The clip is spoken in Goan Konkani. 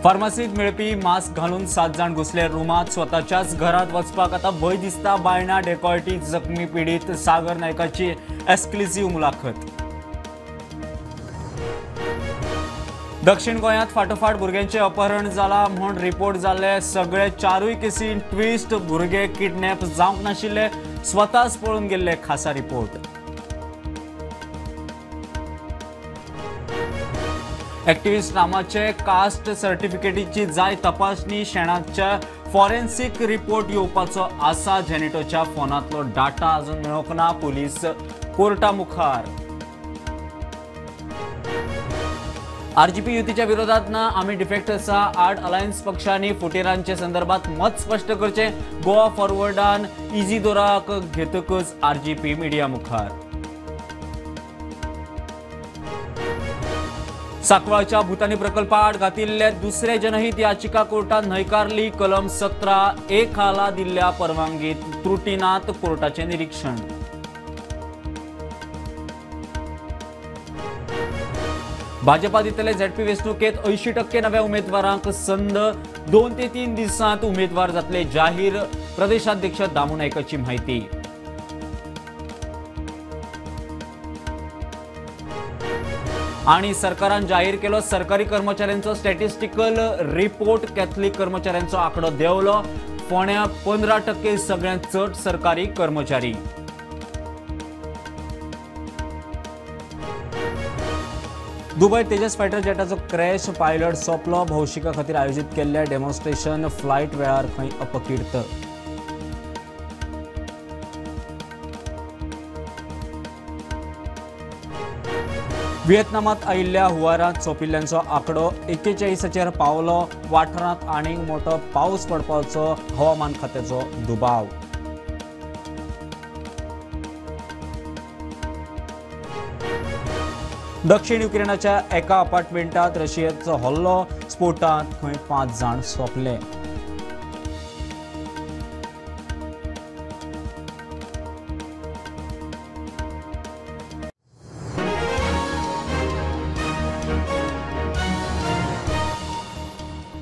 फार्मासीत मेळपी मास्क घालून 7 जाण घुसले रुमात। स्वताच्याच घरात वचपाक आता भंय दिसता। बायणा डेकॉयटी जखमी पीडित सागर नायकाची एक्सक्लुझिव्ह मुलाखत। दक्षिण गोंयांत फाटोफाट भुरग्यांचे अपहरण जाला म्हूण रिपोर्ट जाल्ले सगळे 4 केसीन ट्विस्ट। भुरगे किडनॅप जावंक नाशिल्ले, स्वताच पळून गेल्ले, खासा रिपोर्ट। एक्टिविस्ट नामाचे कास्ट सर्टिफिकेटीची जाय तपासणी। शेणाच्या फॉरेन्सिक रिपोर्ट येवपाचो आसा। जेनिटोच्या फोनांतलो डाटा अजून मेळोंक ना। पुलीस कोर्टा मुखार। आरजीपी युतीच्या विरोधात ना आमी डिफेक्टर्सा आड अलायन्स पक्षांनी फुटीरांचे संदर्भात मत स्पष्ट करचे। गोवा फॉरवर्डान इजिदोराक घेतकच आरजीपी मिडिया मुखार। सांकवाळच्या भूतानी प्रकल्पाआड घातिल्ले दुसरे जनहित याचिका कोर्टान न्हयकारली। कलम 17A खाला दिल्ल्या परवानगीत त्रुटी नात, कोर्टाचे निरीक्षण। भाजपा दितले झेडपी वेंचणुकेत 80% नव्या उमेदवारांक संद। 2 ते 3 दिसांत उमेदवार जातले जाहीर। प्रदेशाध्यक्ष दामू नायकाची माहिती। आणि सरकारान जाहीर केलो सरकारी कर्मचाऱ्यांचो स्टॅटिस्टिकल रिपोर्ट। कॅथलिक कर्मचाऱ्यांचो आंकडो देंवलो। फोण्या 15% सगळ्यांत चड सरकारी कर्मचारी। दुबय तेजस फायटर जेटाचो क्रॅश, पायलट सोंपलो। भौशिका खातीर आयोजीत केल्ल्या डेमॉन्स्ट्रेशन फ्लायट वेळार खंय अपकीर्त। व्हिएतनामात आयिल्ल्या हुंवारांत सोंपिल्ल्यांचो आंकडो 41चेर पावलो। वाठारांत आनीक मोटो पावस पडपाचो हवामान खात्याचो दुबाव। दक्षिण युक्रेनाच्या एका अपार्टमेंटात रशियेचो हल्लो। स्फोटांत खंय 5 जाण सोंपले।